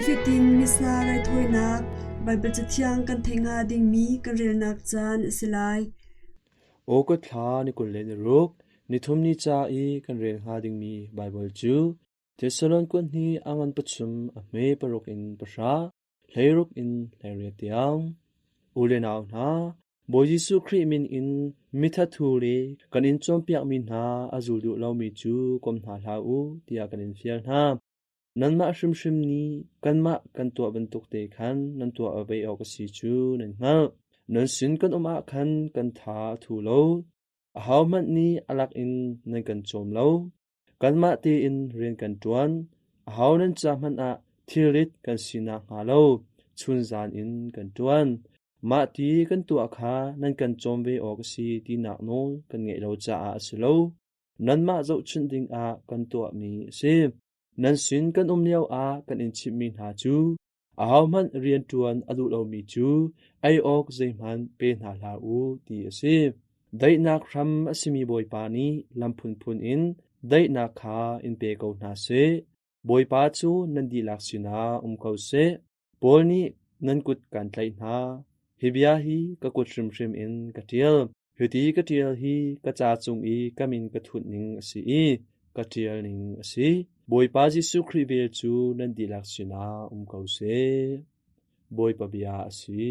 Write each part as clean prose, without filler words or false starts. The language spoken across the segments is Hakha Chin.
Nifatin Missa raithawinak Baibal Cathiang kan theih hnga dingmi kan relnak caan a si lai. August thla ni 26, nithum ni ca i kan rel hnga dingmi Baibal cu Thessalon kuat hnih a ngan pathum a hme paruk in pahra, hleiruk in hleiriat tiang. U le nau hna, Bawi Jesuh Khrih min in mithathu le kan in cawnpiakmi hna a zul duh lomi cu kom hna hlah u tiah kan in fial hna. Nanmah hrimhrim nih kanmah kan tuah bantuk te khan nan tuah ve awk a si cu nan hngalh. Nan sin kan um ah khan kan tha a thu lo. Ahohmanh nih a lak in nan kan cawm lo. Kanmah tein rian kan ṭuan. Aho nan ca hmanh ah thilrit kan si nakhnga lo chunzan in kan ṭuan. Mahti kan tuah kha nan kan cawm ve awk a si tinak nawl kan ngeih lo caah a si lo. Nanmah zohchunh dingah kan tuahmi a si. Nan sin kan um lioah kan in chimhmi hna cu ahohmanh rianṭuan a duh lomi cu ei awk zeihmanh pe hna hlah u ti a si. Daihnak hram a simi Bawipa nih lam phunphun in daihnak kha in pe ko hna seh. Bawipa cu nan dihlak sinah um ko seh. Paul nih nan kut kaan tlaih hna. Hi bia hi ka kut hrimhrim in ka ṭial. Hiti ka ṭial hi ka ca cung i ka min ka thut ning a si i ka ṭial ning a si. Bawipa Jesuh Khrih vel cu nan dihlak sinah um ko seh. Bawipa bia a si.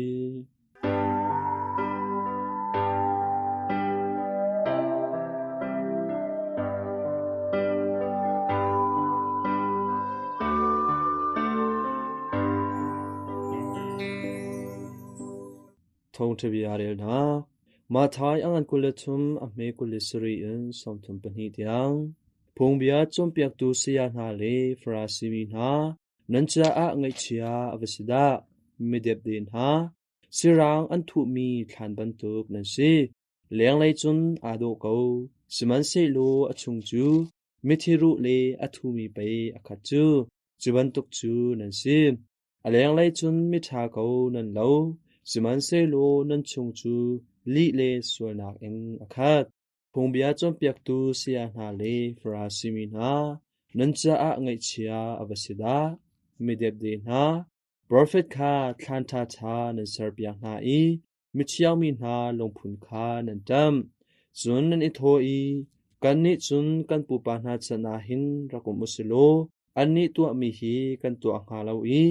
Thawngṭha bia rel hna. Matthai a ngan 23 a hme 27 in 32 tiang. Phungbia cawnpiaktu saya hna le Farasi mi hna, nan caah ngaihchia a va si dah! Midepde hna, sirang an thuhmi thlan bantuk nan si. Lenglei cun aa dawh ko, sihmanhsehlaw a chung cu mithi ruh le a thumi pei a khat cu. Cu bantuk cu nan si. A lenglei cun miṭha ko nan lo, sihmanhsehlaw nan chung cu lih le sualnak in a khat. Phungbia cawnpiaktu saya hna le Farasi mi hna, nan caah ngaihchia a va si dah! Midepde hna, profet kha thlan ṭhaṭha nan serpiak hna i mithiang mi hna lungphun kha nan ṭamh. Cun nan i thawh i, Kannih cun kan pupa hna chan ah hin rak um u si law annih tuahmi hi kan tuah hnga lo i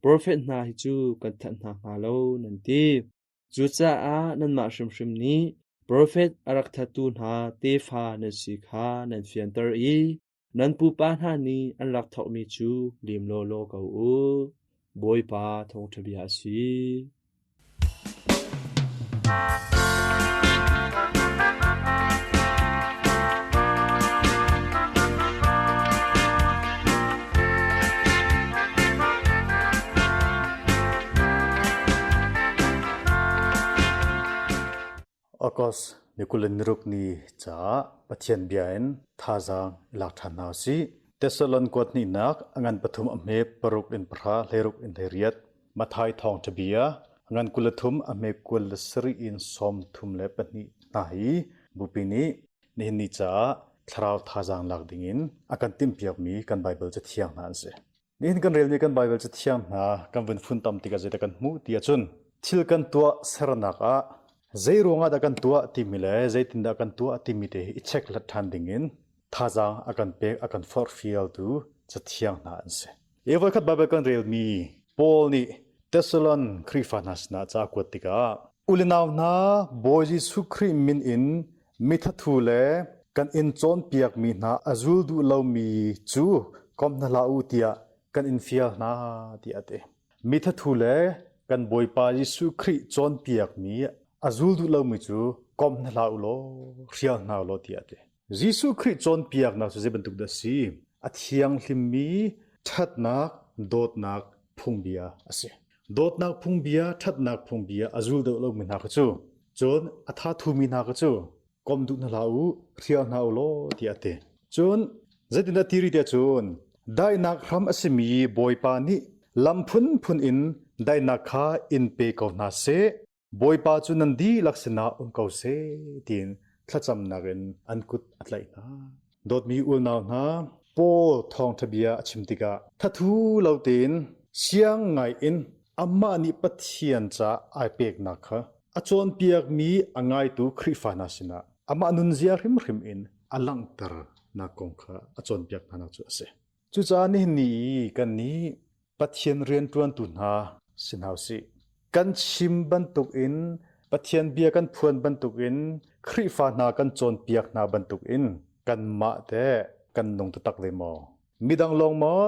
profet hna hi cu kan that hna hnga lo, nan ti. Cucaah nanmah hrimhrim nih profet a rak thattu hna tefa nan si kha nan fianter i nan pupa hna nih an rak thawkmi cu lim lawlaw ko u. Bawipa thawngṭha bia a si. August ni 26 ni caah Pathian bia in thazaang i lak ṭhan hna usih. Thessalon kuat hnihnak a ngan pathum a hme paruk in pahra hleiruk in hleiriat Matthai thawngṭha bia a ngan 23 a hme 27 in 32 hna hi bupi nih nihin ni caah thlarau thazaang lak dingin a kan timhpiakmi kan Baibal cathiang hna an si. Nihin kan relmi kan Baibal cathiang hna kan vun funtom tikah zeidah kan hmuh ti ahcun thil kan tuah sernak ah zei ruangah dah kan tuah timi le zeitindah kan tuah timi te hi i check hlat ṭhan dingin thazaang a kan pek a kan forhfialtu cathiang hna an si. Hi voikhat Baibal kan relmi Paul nih Thessalon Khrihfa hna sinah ca a kuat tikah u le nau hna Bawi Jesuh Khrih min in mithathu le kan in cawnpiakmi hna a zul duh lomi cu kom hna hlah u tiah kan in fial hna tiah a ti. Mithathu le kan Bawipa Jesuh Khrih cawnpiakmi a zul duh lomi cu kom hna hlah u law hrial hna u law tiah a ti. Jesuh Khrih cawnpiaknak cu zei bantuk dah a si? A thianghlimmi ṭhatnak, dawtnak phungbia a si. Dawtnak phungbia, ṭhatnak phungbia a zul deuh lomi hna kha cu, cun a thathumi hna kha cu kom duh hna hlah u, hrial hna u law tiah a ti. Cun zeitindah ti rih tiah cun daihnak hram a simi Bawipa nih lam phunphun in daihnak kha in pe ko hna seh. Bawipa cu nan dihlak sinah um ko seh tiin thlacamnak in an kut a tlaih hna. Dawtmi unau hna, Paul thawngṭha bia a chim tikah thathu lo tein. Siang ngai in amah nih Pathian ca ai peknak kha a cawnpiakmi a ngaitu Khrihfa hna sinah amah nunzia hrimhrim in a langhternak kong kha a cawnpiak hnanak cu a si. Cucaah nihin ni i kannih Pathian rianṭuantu hna si hna usih. Kan chim bantukin Pathian bia kan phuan bantukin Khrihfa hna kan cawnpiak hna bantukin kanmah teh kan nung taktak ve maw? Midang lawng maw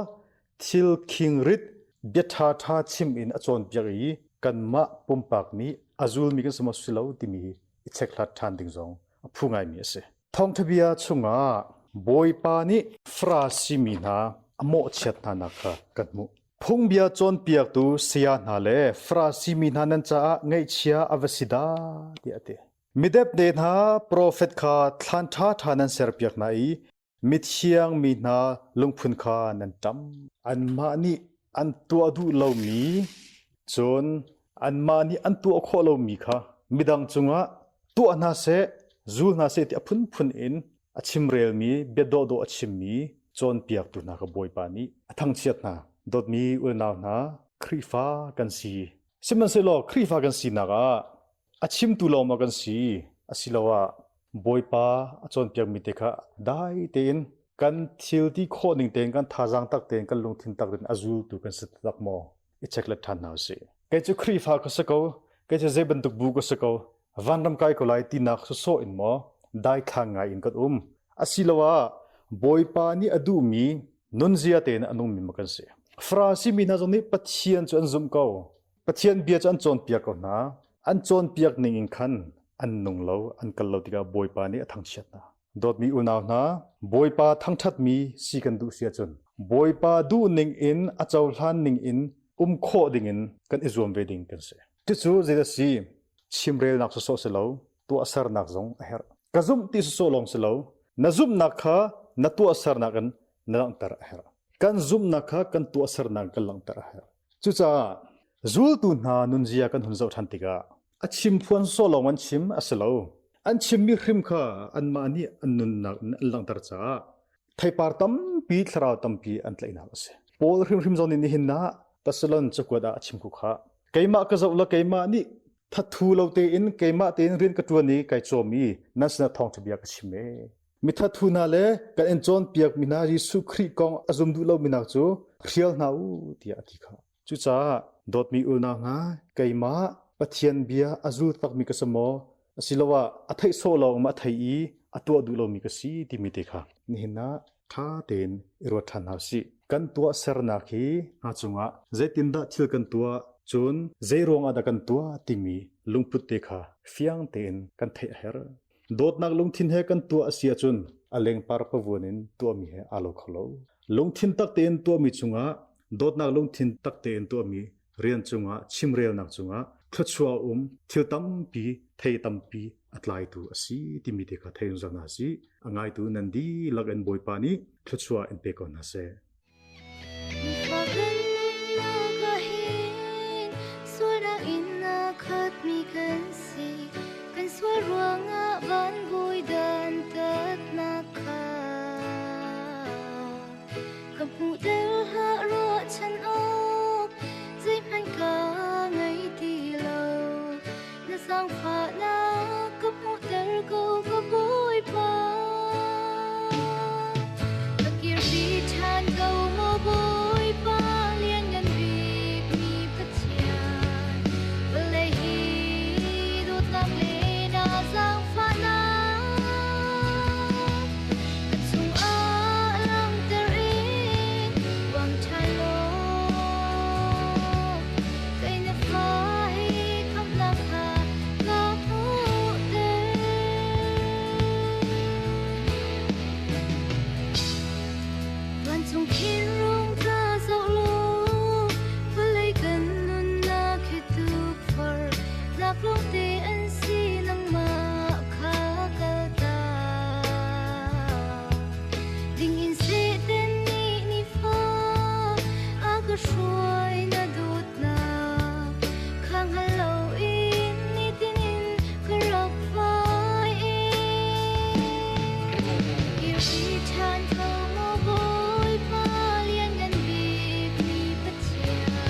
thil khingrit bia ṭhaṭha chim in a cawnpiak i kanmah pumpak nih a zulmi kan si maw si lo timi i chekhlat ṭhan ding zong a phu ngaimi a si. Thawngṭha bia chungah Bawipa nih Farasi mi hna a mawhchiat hnanak kha kan hmuh. Phungbia cawnpiaktu saya hna le Farasi mi hna nan caah ngaihchia a va si dah tiah a ti. Midepde hna profet kha thlan ṭhaṭha nan serpiak hna i mithiang mi hna lungphun kha nan ṭam. Anmah nih an tuah duh lomi, cun anmah nih an tuah khawh lomi kha midang cungah tuah hna seh, zul hna seh ti a phunphun in a chimrelmi, bia dawhdawh a chimmi cawnpiaktu hna kha Bawipa nih a thangchiat hna. Dawtmi unau hna, Khrihfa kan si. Sihmanhsehlaw Khrihfa kan sinak ah A chimtu lawng maw kan si asiloah Bawipa a cawnpiakmi te kha dai tein kan thil ti khawh ning tein kan thazaang tak tein kan lungthin tak tein a zultu kan si tak maw i check let ṭhan hna usih. Kei cu Khrihfa ka si ko, kei cu zei bantuk bu ka si ko, vanram kai ko lai tinak sawsawh in maw daithlang ngai in kan um. Asiloah Bawipa nih a duhmi nunzia tein a nungmi maw kan si. Farasi mi hna zong nih Pathian cu an zumh ko. Pathian bia cu an cawnpiak ko hna. An cawnpiak ning in khan an nung lo, an kal lo tikah Bawipa nih a thangchiat hna. Dawtmi unau hna, Bawipa thangṭhatmi si kan duh si ahcun Bawipa duh ning in a cohlan ning in um khawh ding in kan i zuam ve ding kan si. Cucu zeidah si? Chimrelnak sawsawh si lo, tuahsernak zong a herh. Ka zumh ti sawsawh lawng si lo, na zumhnak kha na tuahsernak in na langhter a herh. Kan zumhnak kha kan tuahsernak kan langhter a herh. Cucaah zultu hna nunzia kan hun zoh ṭhan tikah a chimphuan sawh lawng an chim a si lo. An chimmi hrim kha anmah nih an nunnak in an langhter caah theipar tampi thlarau tampi an tlaihnak a si. Paul hrimhrim zong nih nihin ah Thessalon cakuat ah a chim ku kha keimah ka zoh la keimah nih thathu lo tein keimah tein rian ka ṭuan i kai cawm i nan sinah thawngṭha bia ka chim ee. Mithathu hna le kan in cawnpiakmi hna Jesuh Khrih kong a zum duh lomi hna cu hrial hna u tiah a ti kha. Cucaah dawtmi unau hna, keimah Pathian bia a zul takmi ka si maw asiloah a theih sawh lawng ma a thei i a tuah duh lomi ka si timi te kha nihin ah ṭha tein i ruat ṭhan hna usih. Kan tuahsernak hi hna cungah zeitindah thil kan tuah, cun zei ruangah dah kan tuah timi lungput te kha fiang tein kan theih a herh. Dawtnak lungthin he kan tuah a si ahcun a lengpar pavuan in tuahmi he aa lo kho lo. Lungthin tak tein tuahmi cungah dawtnak lungthin tak tein tuahmi rian cungah chimrelnak cungah thluachuah a um, thil tampi, thei tampi a tlaitu a si timi te kha thei zungzal hna sih. A ngaitu nan dihlak in Bawipa nih thluachuah in pe ko hna seh. Ka kirpi ṭhan ko maw Bawipa lianngan bikmi Pathian vawlei hi dawtnak le na zaangfahnak ka chungah langhter in bawm ṭhan law kei na fa hi khamhnak kha ka hmuhter. Vancung khin rung ka zoh law vawlei kan nunnak hi tukforh nak lawngte an si nangmah kha kaltak ding in Satan nih nifa a ka hruai na dawtnak kha hngal loin nitin in ka rak fai Kirpi ṭhan ko maw Bawipa lianngan bikmi Pathian.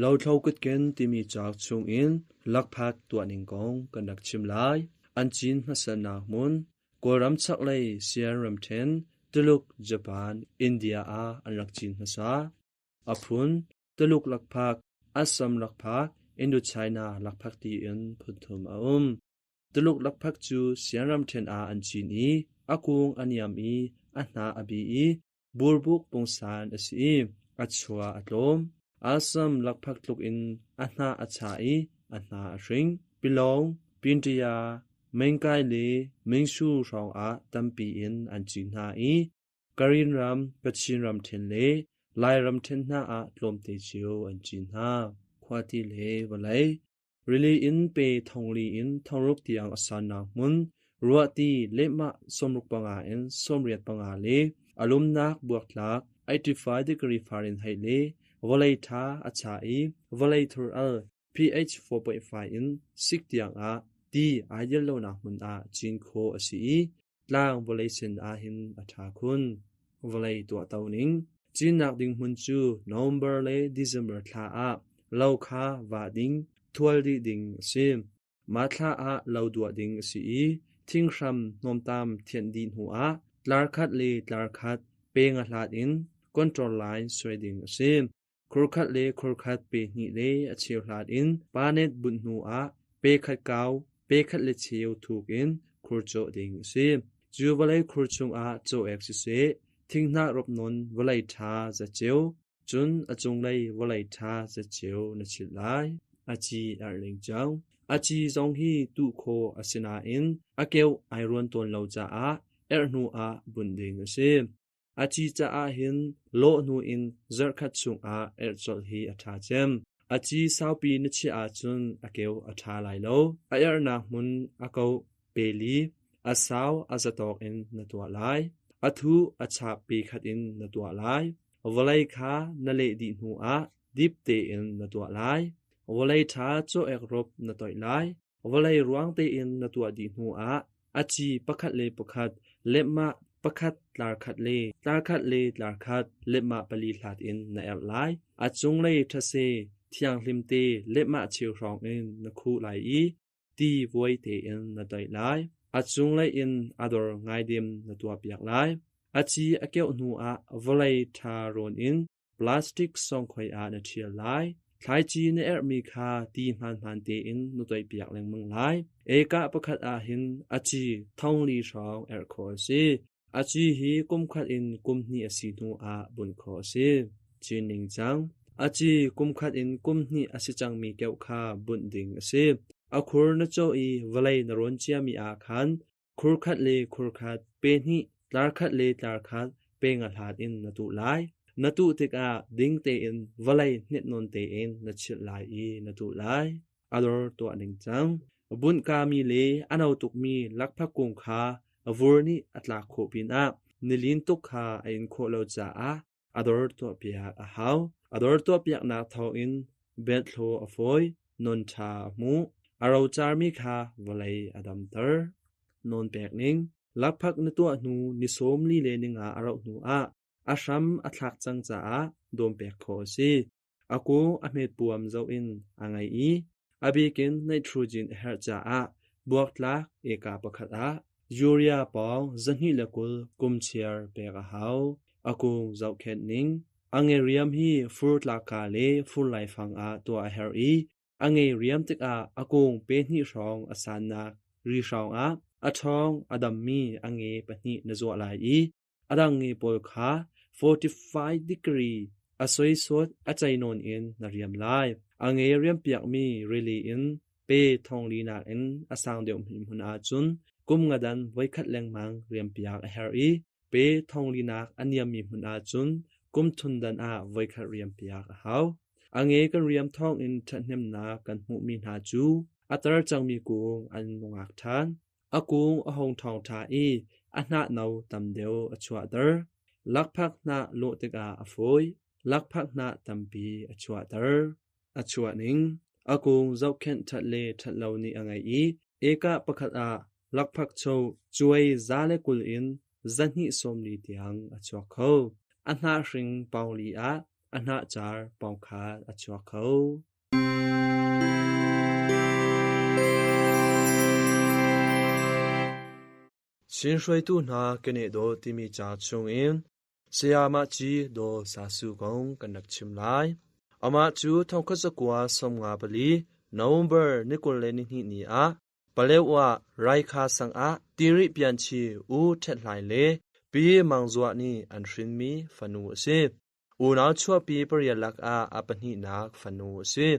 Lothlo kutken timi cauk chungin lakphak tuahning kong kan rak chim lai. An cin hmasanak hmun Kawlram chaklei Sian ramṭhen, Tuluk, Japan, India ah an rak cin hmasa. A phun Tuluk lakphak, Assam lakphak, Indochina lakphak tiin phunthum a um. Tuluk lakphak cu Sian ramṭhen ah an cin i a kung a niam i a hnah a bi i burbuk pungsan a si i a chua a tlawm. Assam lakphak tluk in a hnah a cha i a hna a hring. Pilawng, Pinṭiya, Mengkai le Mingsu hrawngah tampi in an cin hna i Karin ram, Kachin ramṭhen le Lai ramṭhen hna ah tlawmte cio an cin hna. Khuati le vawlei Rili in pe thongli in thongruk tiang a sannak hmun, ruahti lehmah 65 in 85 le a lumnak buaktlak 85 degree Fahrenheit le vawlei ṭha a cha i vawlei thur al pH 4.5 in 6 tiang ah ti ai dil lonak hmun ah cin khawh a si i tlang vawlei sin ahhin a ṭha khun. Vawlei tuahto ning Cinnak ding hmun cu November le December thla ah lo kha vah ding, thual dih ding a si. Mah thla ah lo duah ding a si i thinghram hnawmtam thianh dih hnu ah tlar khat le tlar khat pe nga hlat in control line suai ding a si. Khurkhat le khurkhat pe hnih le a cheu hlat in panet bunh hnu ah pe khat kau, pe khat le cheu thuk in khur cawh ding a si. Cu vawlei khur chungah cawek siseh, thinghnah ropnawn vawlei ṭha zaceo, cun a cunglei vawlei ṭha zaceo na chilh lai. A ci arh ling cang. A ci zong hi tuh khawh a si nain a keuh ai ruan tawn lo caah erh hnu ah bunh ding a si. A ci caah hin lawh hnu in zarhkhat chungah erh colh hi a ṭha cem. A ci saupi na chiah ahcun a keu a ṭha lai lo. A erhnak hmun a kauh peli, a sau a zatawk in na tuah lai. A thuh a chap pe khat in na tuah lai. Vawlei kha na leh dih hnu ah dip tein na tuah lai. Vawlei ṭha caw-ek rop na toih lai. Vawlei ruang tein na tuah dih hnu ah a ci pakhat le pakhat lehmah pakhat tlar khat le tlar khat le tlar khat lehmah pali hlat in na erh lai. A cunglei ṭhase thianghlim te lehmah cheu hrawng in na khuh lai i ti vuai tein na toih lai. A cunglei in a dor ngaidem na tuahpiak lai. A ci a keuh hnu ah vawlei ṭha rawn in Plastic sawngkhoi ah na ṭhial lai. Thlaici na erhmi kha ti hmaanhmaan tein na toihpiak lengmang lai. Ekah pakhat ah hin a ci thongli hrawng erh khawh a si. A ci hi kum khat in kum hnih a si hnu ah bunh khawh a si. Cin ningcang. A ci kum khat in kum hnih a si cangmi keuh kha bunh ding a si. A khur na cawh i vawlei na rawn ciami ah khan Khur khat le khur khat, pe hnih, tlar khat le tlar khat pe nga hlat in na tuh lai. Na tuh tikah ding tein vawlei hnitnawn tein na chilh lai i na tuh lai. A dor tuah ning cang. Bunh kami le a no tukmi lakphak kung kha vur nih a tlak khawh pinah nilin tuk kha a in khawh lo caah a dor tuahpiak a hau. A dor tuahpiaknak thawngin belthlaw a fawi, non ṭha a hmuh, a rocarmi kha vawlei a damter. Nawn pek ning. Lakphak na tuah hnu ni 44 le ni nga a rauh hnu ah A hram a thlak cang caah dawm pek khawh a si. A kung a hmetpuam zoh in a ngei i a bikin nitrogen a herh caah buaktlak eka pakhat ah urea pawng 220 kum chiar pek a hau. A kung zohkhenh ning A ngeriam hi fur tlakka le fur laifang ah tuah a herh i a nge riam tikah a kung pe hnih hrawng a sannak ri hrawng ah a ṭhawng a dammi a nge pahnih na zuah lai i a dang nge pawl kha 45 degree a soisawt a cei nawn in na riam lai. A nge riampiakmi rili in pe thongli nakin a sang deuhmi hmun ahcun kum ngadan voikhat lengmang riampiak a herh i pe thongli nak a niammi hmun ahcun kum thundan ah voikhat riampiak a hau. A nge kan riam thawngin ṭhathnemnak kan hmuhmi hna cu a tar cangmi kung an nungak ṭhan. A kung a hung ṭhawng ṭha i a hnah no tam deuh a chuahter. Lakphak hnah lawh tikah a fawi. Lakphak hnah tampi a chuahter. A chuah ning A kung zohkhenh ṭhat le ṭhat lo nih a ngeih i ekah pakhat ah lakphak cho cuai 120 in 240 tiang a chuak kho. A hnah hring pawngli ah a hnah car pawngkhat a chuak kho. Chin hruaitu hna keneh dawt timi ca chungin Sayamah Ci Daw Sa Su kong kan rak chim lai. Amah cu thongkhat zakua 54 November ni 22 ni ah Palewa Raikha sang ah Tiri Pianchi U Ṭhet Hlai le Pi Mang Zuah nih an hrinmi fanu a si. Unau chuahpi pariat lakah a pahnihnak fanu a si.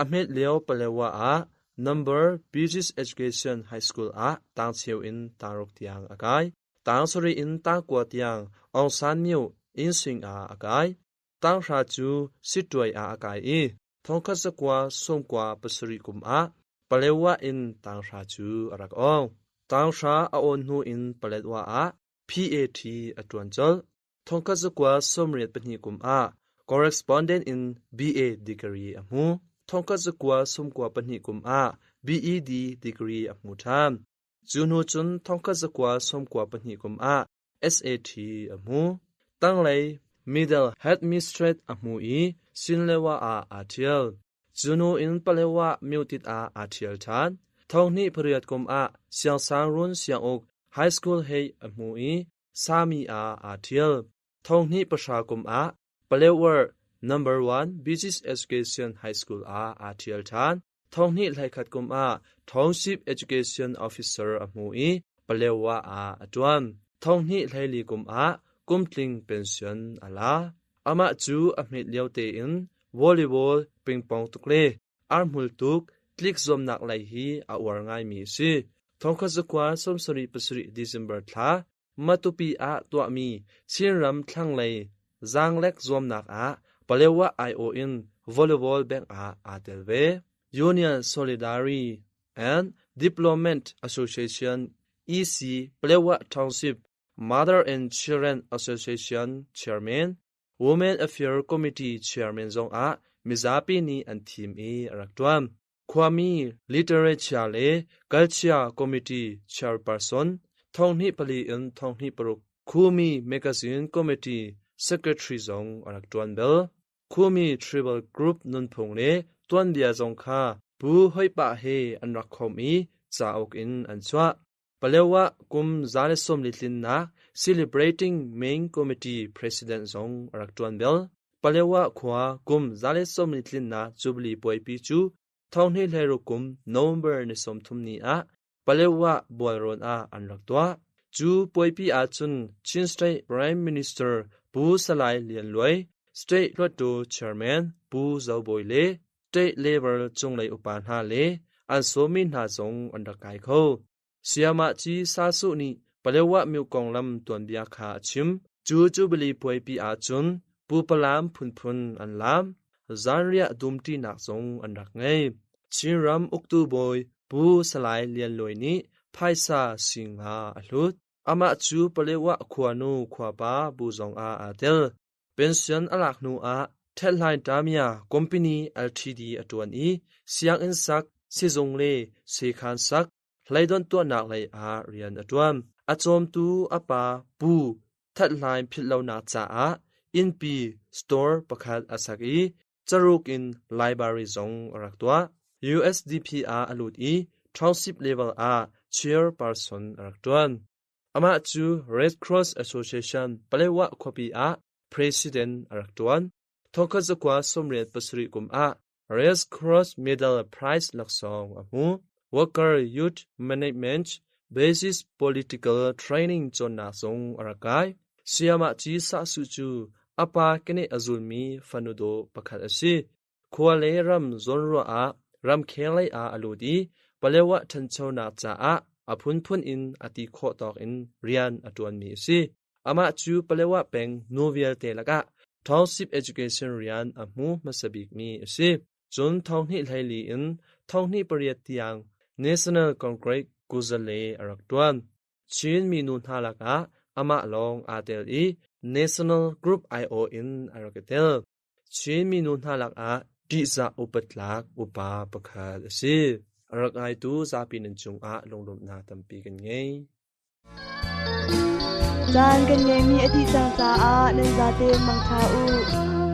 A hmet lio Palewa ah Number Business Education High School ah tangcheu in tangruk tiang a kai. Tang sarih in tangkua tiang Aung San Myo Innsing ah a kai. Tanghra cu Sittwe ah a kai i thongkhat zakua sawmkua pasarih kum ah Palewa in tanghra cu a rak awng. Tanghra a awn hnu in Paletwa ah PAT a ṭuan colh. Thongkhat zakua 82 kum ah correspondent in BA degree a hmu. Thongkhat zakua 92 kum ah BED degree a hmu ṭhan. Cu hnu cun thongkhat zakua 92 kum ah SAT a hmu. Tanglei middle headmistress a hmu i Sinlewa ah aa ṭhial. Cu hnu in Palewa Myutit ah aa ṭhial ṭhan. Thonghnih pariat kum ah Siangsangrun sianguk high school hei a hmu i Sami ah aa ṭhial. Thonghnih pahra kum ah Palewar Number 1 Business Education High School ah aa ṭhial ṭhan. Thonghnih hleikhat kum ah Township Education Officer a hmu i Palewa ah a ṭuan. Thonghnih hleili kum ah kumtling pension a la. Amah cu a hmet lio tein volleyball, pingpong tuk le arhmul tuk tlik zuamnak lei hi a uar ngaimi a si. Thongkhat zakua 77 December thla Matupi ah tuahmi Chinram thlanglei zaanglek zuamnak ah Palewa aiawh in volleyball bank ah aa tel ve. Union Solidarity and Development Association EC Palewa Township Mother and Children Association Chairman Women Affairs Committee Chairman zongah mizapi nih an thim i a rak ṭuan. Khuami Literature le Culture Committee Chairperson, thonghnih pali in thonghnih paruk Khumi Magazine Committee Secretary zong a rak ṭuan bal. Khumi Tribal Group nunphung le tuanbia zong kha Pu Hoi Pah he an rak khawmh i cauk in an chuah. Palewa kum 140 tlinnak Celebrating Main Committee President zong a rak ṭuan bal. Palewa khua kum 140 tlinnak Jubilee puaipi cu thonghnih hleiruk kum November ni 30 ni ah Palewa bualrawn ah an rak tuah. Cu puaipi ahcun Chin State Prime Minister Pu Salai Lian Luai, State Hluttaw Chairman Pu Zo Bawi le State level cunglei upa hna le an sawmmi hna zong an rak kai kho. Sayamah Ci Sa Suh nih Palewa myu konglam tuanbia kha a chim. Cu Jubilee puaipi ahcun pupalam phunphun an laam. Zanriah dumṭinak zong an rak ngei. Chinram uktu bawi Pu Salai Lian Luai nih phaisa singa a hlut. Amah cu Palewa khuanu khuapa bu zong ah aa tel. Pension a lak hnu ah Ṭhethlain Tamia Company Ltd a ṭuan i sianginn sak, sizung le sekhan sak, hleidonh tuahnak lei ah rian a ṭuan. A cawmtu a pa Pu. Thathlai philhlonak caah innpi store pakhat a sak i caruk in library zong a rak tuah. USDP ah a lut i township level ah chairperson a rak ṭuan. Amah cu Red Cross Association Paletwa khuapi ah president a rak ṭuan. Thawngkhat zakua 87 kum ah Red Cross Medal Prize laksawng a hmu. Worker Youth Management Basis Political Training cawnnak zong a rak kai. Sayamah Ci Sahsuh cu a pa keneh a zulmi fanu dawh pakhat a si. Khua le ram zawnruah ah ramkhel lei ah a lut i Paletwa ṭhanchonak caah a phunphun in a ti khawh tawk in rian a ṭuanmi a si. Amah cu Paletwa peng nu vialte lakah Township Education rian a hmu hmasa bikmi a si. Cun thonghnih 14 in thonghnih pariat tiang National Congress kuzale a rak ṭuan. Chin minu hna lakah amah lawng aa tel i National Group aiawh in a rak i tel. Chin minu hna lakah ṭihzah upat tlak upa pakhat a si. A rak ngaitu zapi nan cungah lunglawmhnak tampi kan ngei. Caan kan ngeihmi a dih cang caah nan zate mangṭha u.